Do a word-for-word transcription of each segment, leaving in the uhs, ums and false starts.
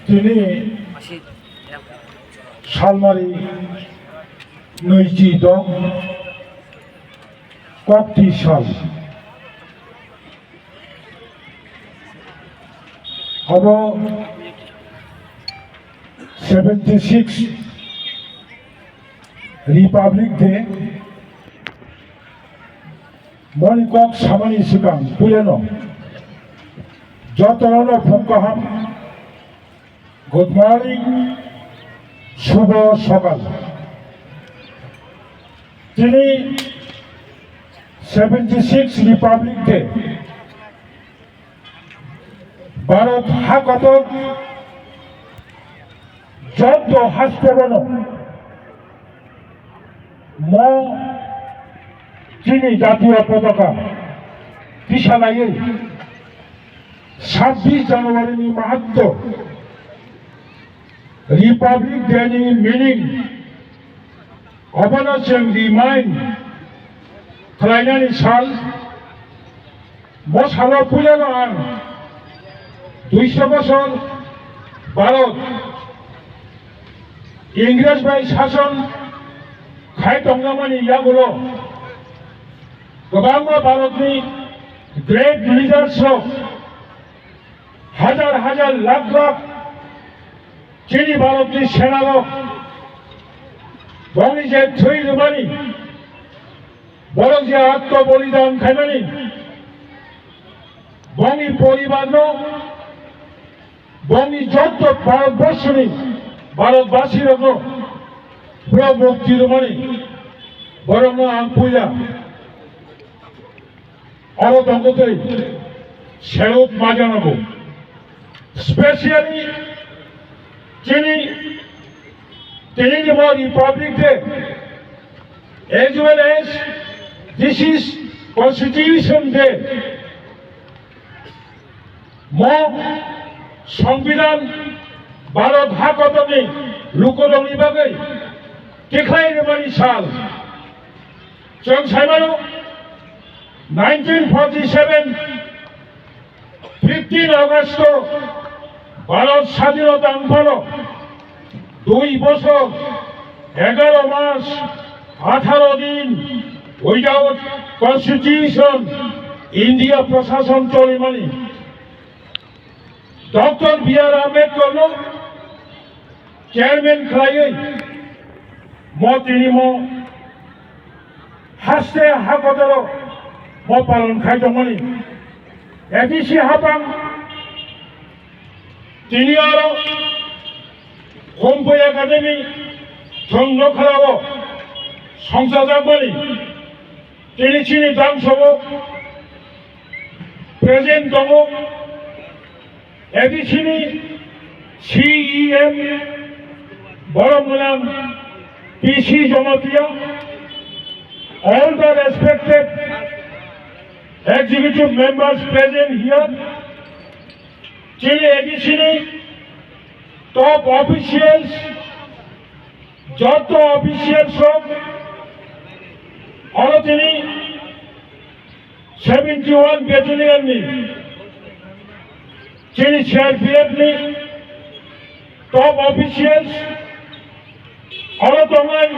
Tini salmari nwichi dok kokti sal. Abo seventy six Republic Day. Moni kok samani swkang puilano jotono phung kaham, good morning, shubho sokal. Tini seventy six Republic Day. Bharat hakotor jotto hastebano mo chini jatiyo potaka tisalaiwi sabbish January ni mahatto Republic Day ni meaning obono chwng remind khlainani sal. Bo salo puilano ang duiso bosor Bharat Ingres bai sason khai tongmani yagulo kwbangma Bharatni great leaders rok hajar hajar lakh lakh chini Bharatni senarok bongni je thwi rwmani, borok je atma bolidan khaimani, bongni poribarno, bongni jotto Bharatborsoni Bharatbasirokno borok mukti rwmani, borokno ang puila oro tongtwi seruk majanago. Specially chini, tini ni bo Republic Day, as well as this is Constitution Day. Mo Songbidan Bharat hakotorni lukurokni bagwi tikhlai rwmani sal. Chwng saimano nineteen forty seven fifteen August Bharat sadhinota wngphano dui bosor, egaro mas, atharo din without constitution India prosason cholimani. Doctor B R Ambedkar no chairman khlaiwi mo tini mo haste hakotoro mo palon khai tongmani. A D C hapang tini aro Khumpui Academy thwng nokharao songchajakmani tini chini dangsogo present tongo. A D C ni C E M borok mwnang P C Jamatia, all the respected executive members present here, chini A D C ni top officials, jotto officials rok, oro tini seventy one battalion ni chini C R P F ni top officials oro tongnai,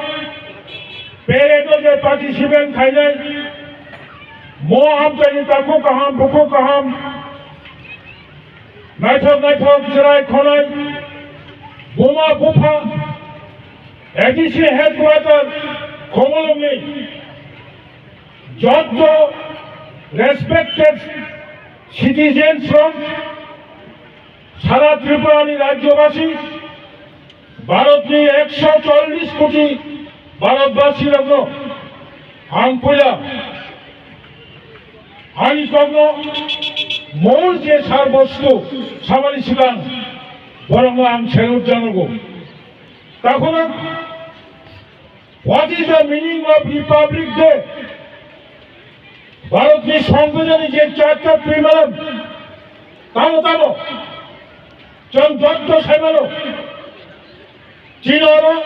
parade o je participant khainai, mo amchaini takhuk kaham, bukhuk kaham, naithok naithok chwrai khonai, buma bupha, A D C headquarter Khumulwng ni jotto respected citizens rok, sara Tripura ni rajyobasi, Bharat ni ekso chollish koti Bharatbasi rokno ang puila ani kokno mol je sar bostu samani swkang borokno ang salute janago. Takhorok, what is the meaning of Republic Day? Bharatni Songbidanni je charta twimalam, tamo tamo, chwng jotto saimano, chini oro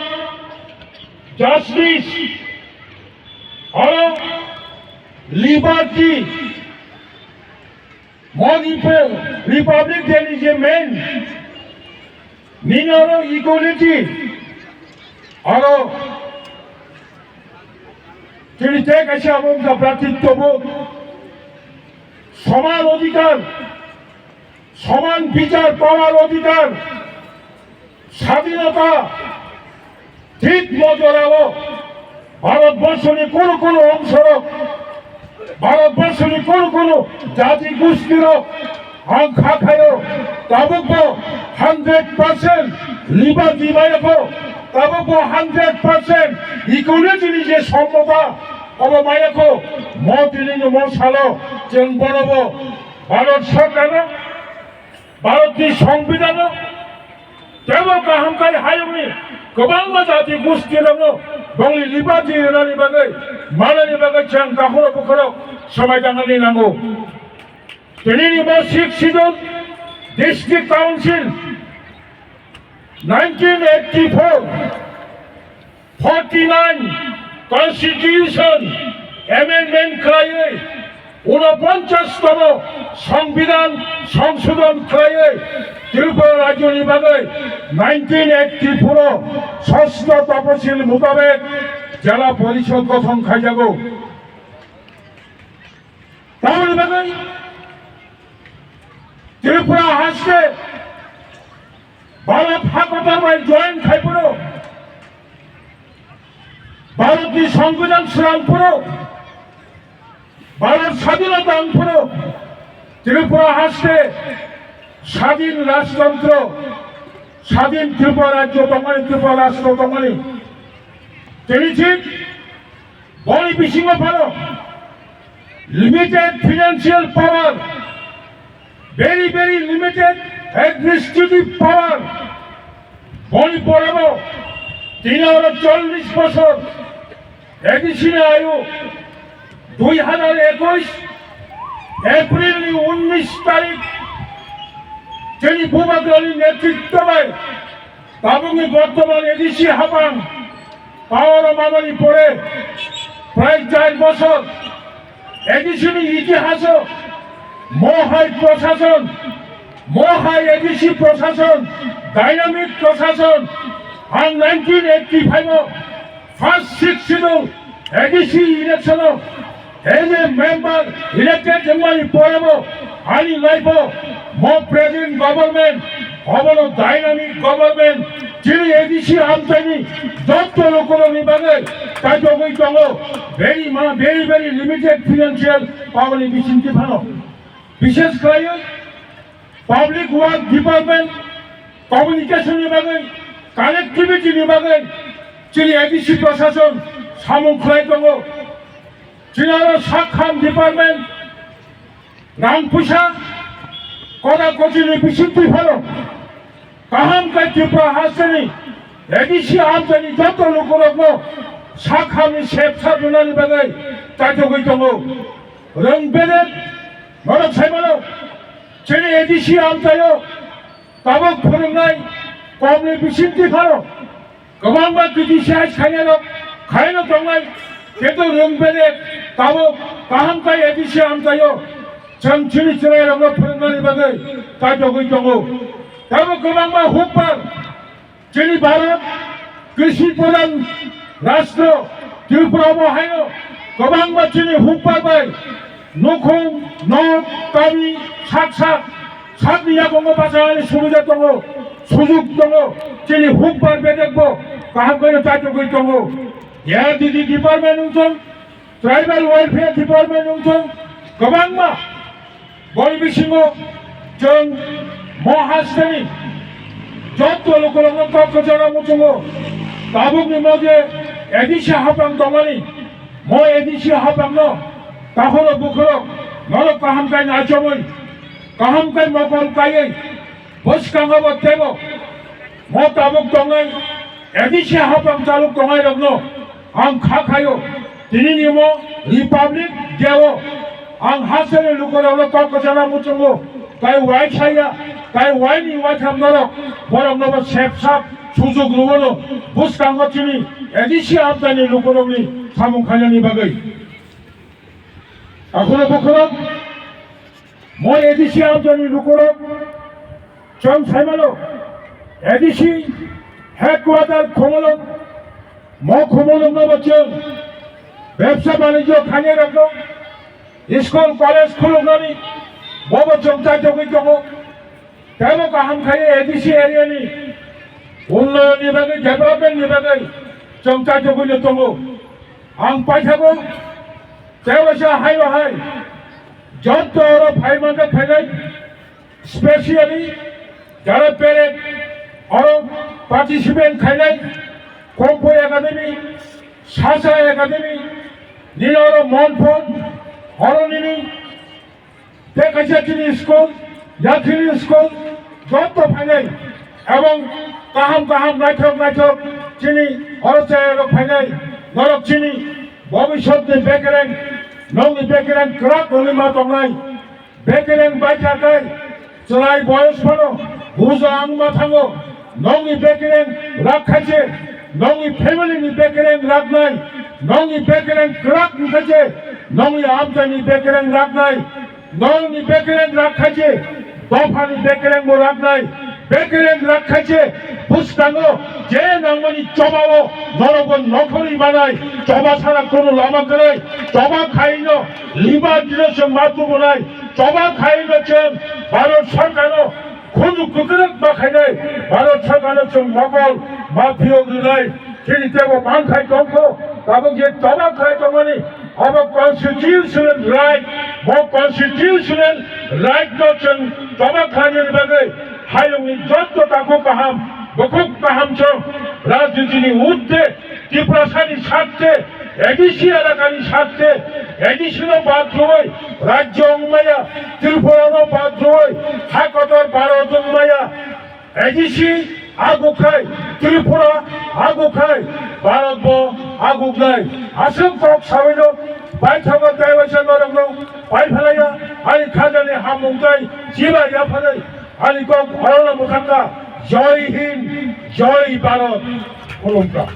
justice, oro liberty, Modi pe Republic Day ni je main Nini oro equality, aro chini tei kaisa abo wngkha bhratitwabodh, soman odhikar, soman bichar pawar odhikar, sadhinota, thik mo jorao Bharatborshoni kunu kunu ongsorok, Bharatborshoni kunu kunu jati gustirok ang kha khaio, tabukbo hundred percent liberty mayakho, tabukbo hundred percent equality ni je somota obo mayakho, mo tini ni mo salo chwng bonobo Bharat Sorkarno Bharatni Songbidanno teibo kaham khai hayungni kwbangma jati gustirokno bongni liberty rwnani bagwi, manani bagwi chwng takhoro bukhorok swmai tangnani nango. Tinini bo Sixth Schedule District Council nineteen eighty-four forty-nine Constitution amendment khlaiwi, unoponchas tomo Songbidan songsodon khlaiwi, Tripura rajyoni bagwi nineteen eighty-four o sosto tapasil mutabek Jela Porishod gothon khaijago. Tamoni bagwi Tripura haste Bharat hakotor bai join khai phuru, Bharatni Songbidan srang phuru, Bharat sadhinota wng phuru, Tripura haste sadhin rajtantro, sadhin Tripura rajyo tongmani, Tripura rashtra tongmani. Tini thik boni bisingo phano limited financial power, very, very limited administrative power. Boni porabo tini oro chollish bosor A D C ni ayu dui hajar ekush April ni unnish tarik chini Bubagrani netritwo bai tabukni bortoman A D C hapang power o mamani pore prai char bosor A D C ni itihaso mohai prosason, mohai A D C prosason, dynamic prosason, ang nineteen eighty-five o first Sixth Schedule A D C election o as a member elected wngmani porebo ani life o mo present government, obono dynamic government, chini A D C amchaini jotto lukurokni bagwi kaitogwi tongo. Very ma-, very, very limited financial power ni bisingtwi phano. Bishes khlaiwi Public Work Department, communication ni bagwi, connectivity ni bagwi chini A D C prosason samung khlai tongo. Chini aro sak ham department, rang puisa, koda kochini bisingtwi phano kaham khe Tripura hasteni A D C amchaini joto lukurokno sak hamni sep sap rwnani bagwi chaitogwi tongo. Rwng bedek norok saimano, chini A D C amchaio tabuk phwrwngnai komni bisingtwi phano kwbangma criticize khainairok khaino tongnai, kintu rwng bedek tabuk kaham khai A D C amchaio chwng chini chwrairokno phwrwngnani bagwi chaitogwi tongo. Tabuk kwbangma hukbar chini Bharat krishi pradhan rashtra Tripura bo haino kwbangma chini hukbar bai nukhung, nok, kami, sak sak, sakni yakungo bachanani subida tongo, sujuk tongo, chini hukbar bedekbo kaham khe chaitogwi tongo. A D D department wngthung, tribal welfare department wngthung, kwbangma boni bisingo chwng mo hasteni jotto lukurokno kok kwcharo muchungo. Tabukni mo je A D C hapang tongmani, mo A D C hapangno takhoro bukhorok norok kaham khe naichomwi, kaham khe mokol kaiwi bwskango bo teibo mo tabuk tongnai A D C hapang chaluk tongnairokno ang kha khaio. Tini ni mo Republic Day o ang hasteni lukurokno kok kwcharo muchungo, tai uaisa ya, tai uaini uaitham norok borokno bo sep sap sujuk rwmano bwskango chini A D C amchaini lukurokni samung khainani bagwi. Takhoro bukhorok, mo A D C amchaini lukurok, chwng saimano, A D C headquarter Khumulwng, mo Khumulwng no bo chwng bebsa banijyo khainai rok no, school college khuluknani bo bo chwng chaitogwi tongo. Tebo kaham khai A D C area ni unnoyon ni bagwi, development ni bagwi chwng chaitogwi no tongo. Ang paithago tebo sa hai bahai jotto oro phai mangkha phainai, specially jara parent oro participant khainai, Kompoi Academy, Sasa Academy, nini oro Monpon, oro nini tei kaisa chini school, yathini school, jotto phainai, ebong kaham kaham naithok naithok chini oro chayarok phainai, norok chini bobiswtni bekereng, nokni bekereng kwrak wngwi ma tongnai. Bekereng bai kha khe chwrai boyos phano bujo wngma thango. Nokni bekereng rak khai se nokni family ni bekereng raknai, nokni bekereng kwrak wngkha se nokni amchaini bekereng raknai, nokni bekereng rak khai se dophani bekereng bo raknai. Bekereng rak khai se bwskango je nangmani chobao norokbo nokhorwi manai, choba sara kunu lama kwrwi, choba khaino liba dino se ma tubunai, choba khaino chwng Bharat Sarkarno khunju kwkrwk ma khainai, Bharat Sarkarno chwng mokol ma phiyok rwnai, chini tebo manthai tongkho, tabuk je choba khai tongmani, abo constitutional right, bo constitutional right no chwng choba khlainani bagwi hayungni jotto takhuk kaham, bukhuk kaham chwng rajnitini urdhwe Tiprasani sarthe, A D C elakani sarthe, A D C no bad rwui rajyo wngmaya, Tripura no bad rwui ha kotor Bharat wngmaya, A D C aguk khai, Tripura aguk khai, Bharat bo aguknai. Aswk kok sawino paithago tei waisa norokno paiphalaiya, ani khajani hamung tei chiba yapharwi ani kok orono mwthangkha. Jai Hind, Jai Bharat. Khulumkha.